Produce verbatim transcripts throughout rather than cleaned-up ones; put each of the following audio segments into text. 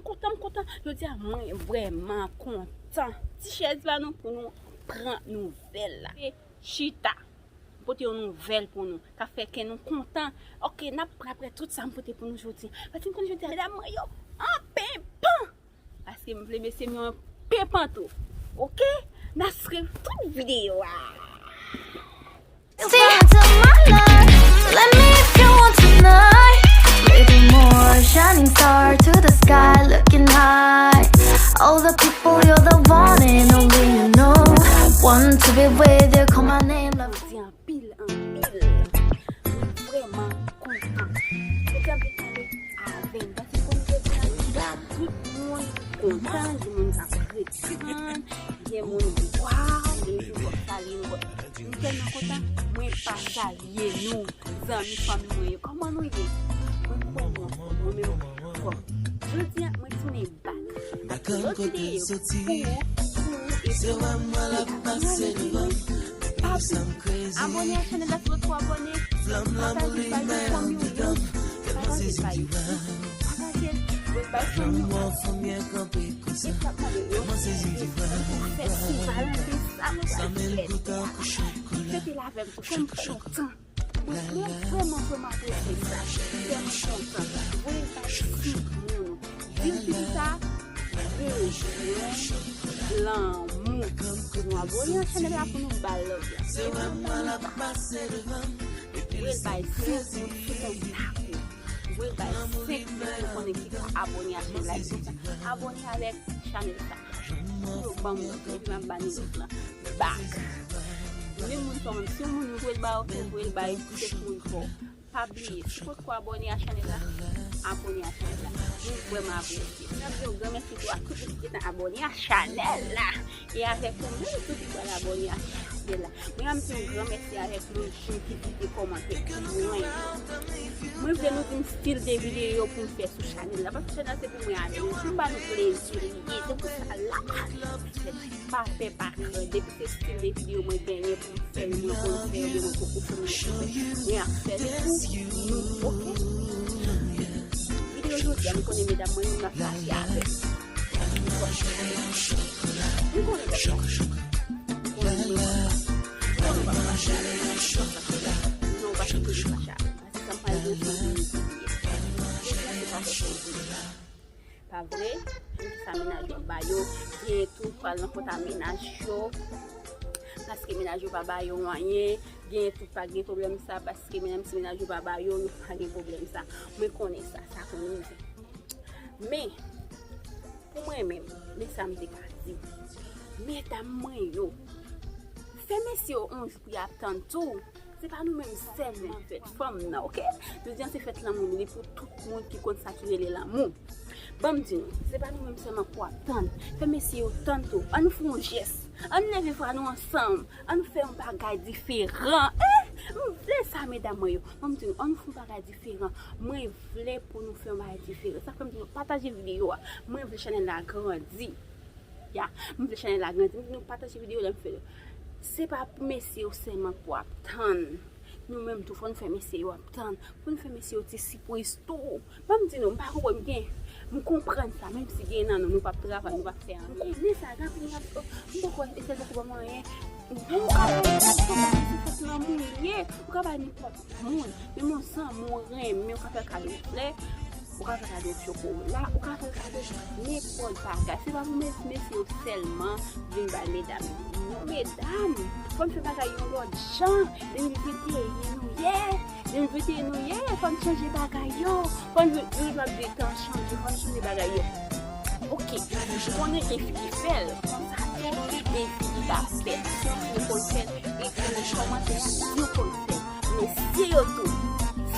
Kontan, m kontan. Jodi a, mwen vrèman kontan. Ti chèz ba nou pou nou pran nouvèl la. E chita. M pote yon nouvèl pou nou. Ka fè kè nou kontan. Ok, n ap pran apre tout sa m pote pou nou jodi. Paske m konn jodi a, medam mwen yo, an penpan. Paske m vle mesye m yo an penpan tou. Ok? N a swiv tout videyo a. Say hi to my love. Let me if you want tonight. Little more shining star to the sky, looking high. All the people, you're the one and only you know. Want to be with you, call my name, love. Anpil, anpil. Mwen vrèman kontan. Jodi a m vin pale avè m. Paske konn jodi a, tout moun kontan, gen moun k ap ret tann, gen moun bwa, gen moun ki pòp salye nou. M tèlman kontan, mwen pa salye nou, zanmi, fanmi mwen yo. Kòman nou ye? Mwen kwè nou anfòm, mwen menm m anfòm. Jodi a, mwen tounen bak. Ak yon lòt videyo pou ou, pou ou, epi pou ou. Pa bliye, abòne a chanèl la si w poko abòne. Pataje l bay yon fanmi w yo. Pataje l bay yon fanmi w yo. Pataje l bay fanmi w yo. E sa k ap mande yo, fèstival de sa nou pral fèt. Fete l avè m tou, fè m kontan. Mwen, mwen vrèman, vrèman apresye sa. Vrèman kontan. Voye l bay tout moun. Di l piti sa, bezwen lanmou. Nou abòne a chanèl la pou nou ba l love la. Voye l bay senk moun sou kontak ou. Voye l bay senk moun ou konnen ki pa abòne a chanèl la. Di konsa, abòne avèk chanèl sa. Pou yo ban m love la, epi m ap ba nou love la back. Menm moun pa w menm, si yon moun voye l ba w, voye l bay senk moun pa w. Pa bliye, si w potko abòne a chanèl la, abòne a chanèl la. Nou vrèman apresye. N ap di yon gran mèsi tou ak tout moun ki gentan abòne a chanèl la. E avèk ou menm tou ki pral abòne a chanèl la. Mwen ap di yon gran mèsi avèk moun ki kite kòmantè pou mwen. Mwen vle nou di m stil de videyo pou m fè sou chanèl la. Paske chanèl la se pou mwen avè nou. Si m ba nou plezi li ye, se pou sa la. Pa pè, pa kran. Depi se stil de videyo mwen genyen pou m fè, mwen konn fè, oubyen mwen poko fè, mwen ap fè l pou nou, ok? Videyo jodi a, m konnen medam mwen yo n ap fache avè m. M konnen sa. M konnen nou p ap fache avè m. Non, ou pa sipoze fache avè m. Paske sa m pral di w se verite li ye. Jodi a, se pa fè plezi. Pa vre? Menm sa menaj yo ap ba yo, gen tou pral nan kont a menaj yo. Paske menaj yo pa ba yo anyen, gen tou pa gen pwoblèm sa, paske menm si menaj yo pa ba yo, yo pa gen pwoblèm sa. Mwen konnen sa, sa konn rive. Men, pou mwen menm, men sa m te ka di. Medam mwen yo, fè mesye yo on pri ap tann tou. Se pa nou menm sèlman ki fèt fanm nan, ok? Jodi a se fèt lanmou nou, li pou tout moun ki konn sa ki rele lanmou. Ban m di nou, se pa nou menm sèlman pou ap tann. Fè mesye yo tann tou. Ann nou fè yon jès. Ann leve vwa nou ansanm. Ann nou fè yon bagay diferan. Eh! M vle sa, medam mwen yo. Ban m di nou, ann nou fè yon bagay diferan. Mwen vle pou nou fè yon bagay diferan. Sa fè m di nou, pataje videyo a. Mwen vle chanèl la grandi. Ya, m vle chanèl la grandi. M di nou pataje videyo lè m fè l. Se pa pou mesye yo sèlman pou ap tann. Nou menm tou, fò nou fè mesye yo ap tann. Fò nou fè mesye yo ti sipriz tou. Ban m di nou, m pa konprann, m gen, m konprann sa, menm si gen nan nou, nou p ap travay, nou p ap fè anyen. Men sa, gen anpil moun ap di, oh, m poko, e sèl poko ban m anyen. Ou ka bay nenpòt moun, se fòs lanmou li ye. Ou ka bay nenpòt moun. Menm yon zanmi w renmen, ou ka fè l kado flè, ou ka fè l kado chokola, ou ka fè l kado nenpòt bagay. Se pa pou mes-, mesye yo sèlman vin bay medam yo. Non, medam, fò n fè bagay yon lòt jan. Depi se peyi nou ye, depi se peyi nou ye, fò n chanje bagay yo. Fò n, nou, nou ap di tan chanje, fò n chanje bagay yo. Ok, konnen gen fi ki fè l, konsa tou, gen fi ki pa fè l. Si yon fi konn fè l, ekri nan kòmantè a, si w konn fè l. Mesye yo tou,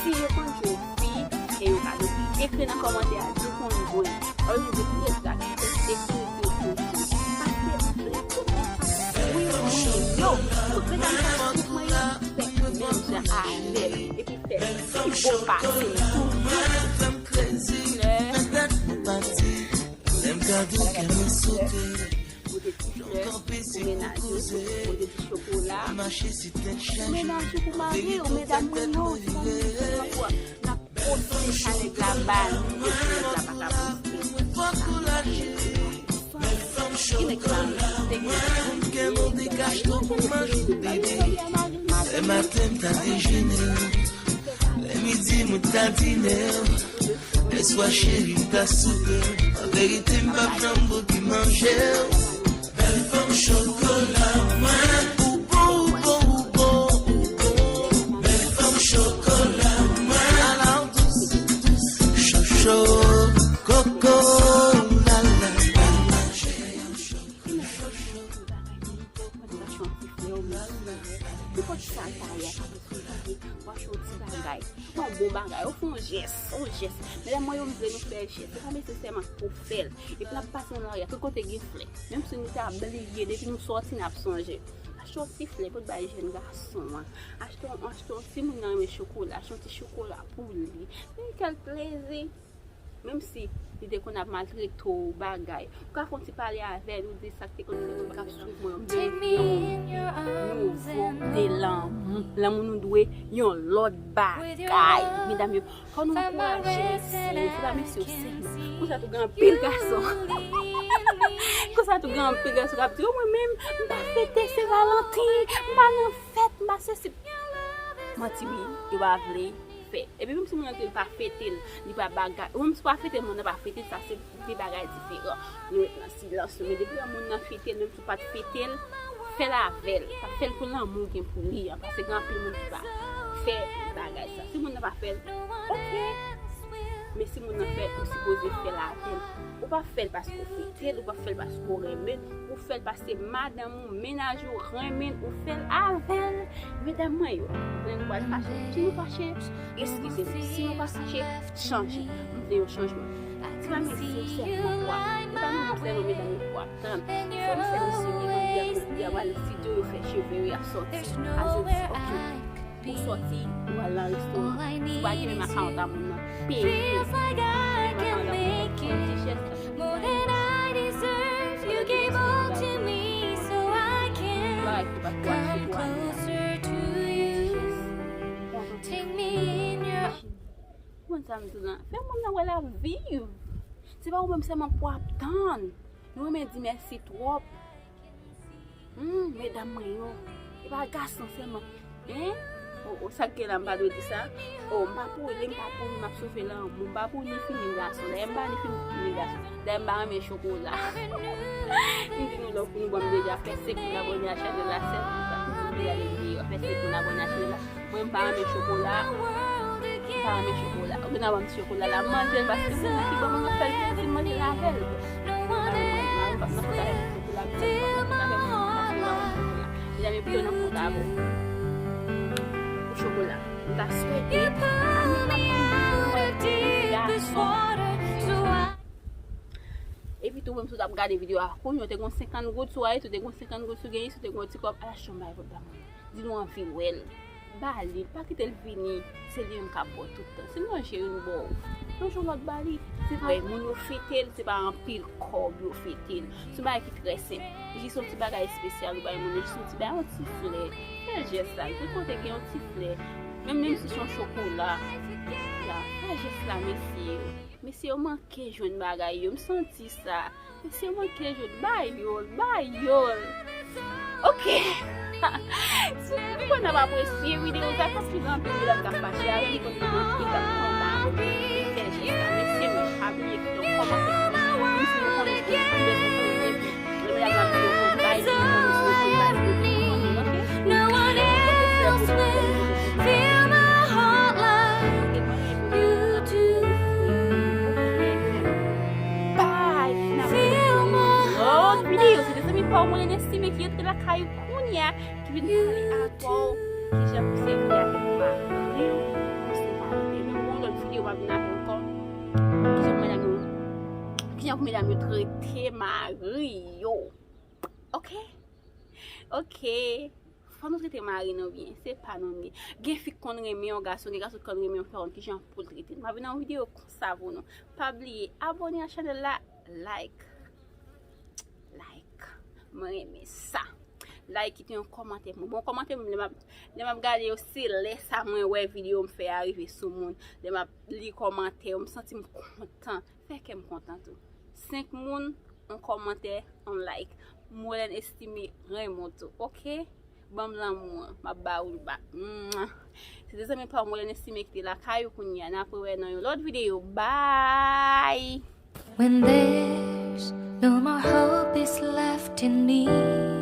si yo konn jwenn fi, fè yo kado. Ekri nan kòmantè a, di w konn jwenn. Olye di ki egzak, ekri di w konn jwenn. Paske m vle tout moun sa wi mwen yo. Tout medam sa wi mwen yo, fè menm jan avè m. Epi fè pi bon pase m tou. Ti flè. Pote ti flè pou menaj yo, pote ti chokola pou menaj yo, pou mari yo, medam mwen yo, si pa nou menm sèlman pou ap, n ap poste sa nèg la ba nou, epi nèg la pa ka poste. Manje w bebe. Lè maten m ta dejene w. Lè midi m ta dine w. Lè swa cheri m ta soupe w. An verite m p ap janm bouke manje w. Bèl fanm chokola mwen. Ou bon, ou bon, ou bon, ou bon. Bèl fanm chokola mwen. Ala w dous, dous. Cho, cho, koko, la, la. Bèl manje. Mwen ta chante frè w, men nenpòt sa l ta ye a, ta posib li ye, w achte yon ti bagay, yon bon bagay, ou fè yon jès, yon jès. Medam mwen yo, m vle nou fè jès. Se pa nesesèman pou fè l. Epi l ap pase nan lari a, tout kote gen flè. Menm si nou ta bliye, depi nou sòti, n ap sonje. Achte yon ti flè pou bay jèn gason an. Achte yon, achte yon timoun nan renmen chokola, achte yon ti chokola pou li. Men kèl plezi! Menm si li te konn ap maltrete w, bagay. Ou ka fè yon ti pale avè l, ou di sa k te konn fè w, k ap swiv mwen, m vle yon nouvo de lanmou. Lanmou nou dwe yon lòt bagay. Medam yo, fò nou ankouraje mesye yo. Se pa mesye yo sèlman. Konsa tou gen anpil gason. Konsa tou gen anpil gason k ap di, o mwen menm, m pa fete Sen Valantin, m pa nan fèt, m pa sesi. Manti wi, yo pa vle fè. Epi menm si moun nan di l pa fete l, li pa bagay. Ou menm si w pa fete l, moun nan pa fete l, sa se de bagay diferan. Nou ret nan silans nou. Men depi lè moun nan fete l, menm si w pa t fete l, fè l avè l. Pa fè l pou lanmou w gen pou li an. Paske gen anpil moun ki pa fè bagay sa. Si moun nan pa fè l, oke. Men si moun nan fè l, ou sipoze fè l avè l. Ou pa fè l paske w fete l, ou pa fè l paske w renmen l, ou fè l paske madanm ou, mennaj ou renmen l, ou fè l avè l. Medam mwen yo, lè nou pral fache, si nou fache, eskize m. Si nou pa fache, chanje. M vle yon chanjman. Ti pa mesye yo sèlman pou ap, se pa nou sèlman medam yo pou ap tann. Fò nou fè mesye yo, yo, yo, yo al videyo, yo fè cheve yo, y ap sòti. Al jodi, oke. Ou sòti, ou al nan restoran. Ou pa gen menm akawont a moun nan. Peye. Menm akawont a moun nan. Ti jès la. Bagay ki pa t wè, ki pa t wè. Konn sa m di w lan. Fè moun nan wè l ap viv. Se pa ou menm sèlman pou ap tann. Nou renmen di mèsi twòp. Hmm, medam mwen yo. E pa gason sèlman. Hein? O, o, sa k gen la, m pa dwe di sa. O, m pa pou li, m pa pou li, m ap sove lanmou. M pa pou ni fi ni gason. Dayè, m pa ni fi ni gason. Dayè, m pa renmen chokola. M di nou lè pou nou ban m deja fè senk moun abòne a chanèl la, sèl pou sa. M deja depi fè senk moun abòne a chanèl la. Mwen, m pa renmen chokola. M pa renmen chokola. Ou gen dwa ban m ti chokola la, m manje l paske se mwen ki ban mwen fè l, se manje l avè l. Mwen pa renmen chokola, m pa renmen chokola. Medam, epi yo nan kont avè w pou chokola. M ta swete anpil gason. Epi tou, menm si w t ap gade videyo a kounye a, ou te gen yon senkant goud sou Ayiti, ou te gen yon senkant goud sou genyen, si w te gen yon ti kòb, al achte yon bagay pou dam. Di nou anvi wè l. Ba li l, pa kite l vini, se li menm k ap ba w tout tan. Si l nan jere l ba w, lonje yon lòt ba li. Se vre, moun yo fete l, se pa anpil kòb yo fete l. Se yon bagay ki trè senp. Jis yon ti bagay espesyal ou bay moun nan, jis yon ti bagay, yon ti flè. Fè jès la, tout kote gen yon ti flè. Menm, menm si se yon chokola. Ya, fè jès la, mesye yo. Mesye yo manke jwenn bagay yo, m santi sa. Mesye yo manke jwenn, ba yo l, ba yo l. Oke. M kwè n ap apresye videyo sa, paske gen anpil medam k ap fache avè m, kote gen anpil k ap konba avè m. Fè jès la, mesye, men pa bliye kite yon kòmantè pou mwen. Menm si nou konnen ki lè se pou mwen, men medam nan di yo konn bay videyo, nou konn bay videyo, oke? No one else will fill my heart like you do. Bye. N ap wè nou nan yon lòt videyo. Se te zanmi pa w, Molen Estime, ki antre lakay ou kounye a, ki vin pale avè w kijan pou sèvi avèk mari w, pou separe. Epi yon lòt videyo, m ap vin avè w ankò. Kijan pou medam yo, kijan pou medam yo trete mari yo. Oke? Oke. Fò nou trete mari nou byen. Se pa nou li ye. Gen fi k konn renmen yon gason, gen gason k konn renmen yon fi, pa konn kijan pou l trete l. M ap vin nan yon videyo konsa pou nou. Pa bliye abòne a chanèl la, like. Like. Mwen renmen sa. Like, kite yon kòmantè pou mwen. Bon, kòmantè pou mwen, lè m ap, lè m ap gade yo, se lè sa mwen wè videyo m fè a rive sou moun. Lè m ap li kòmantè yo, m santi m kontan. Fè kè m kontan tou. Senk moun, yon kòmantè, yon like. Molen Estime renmen w tou, oke? Ban m lanmou an, m ap ba ou l bak. Mwah. Se te zanmi pa w Molen Estime ki te lakay ou kounye a. N ap rewè nan yon lòt videyo. Bye! When there's no more hope is left in me.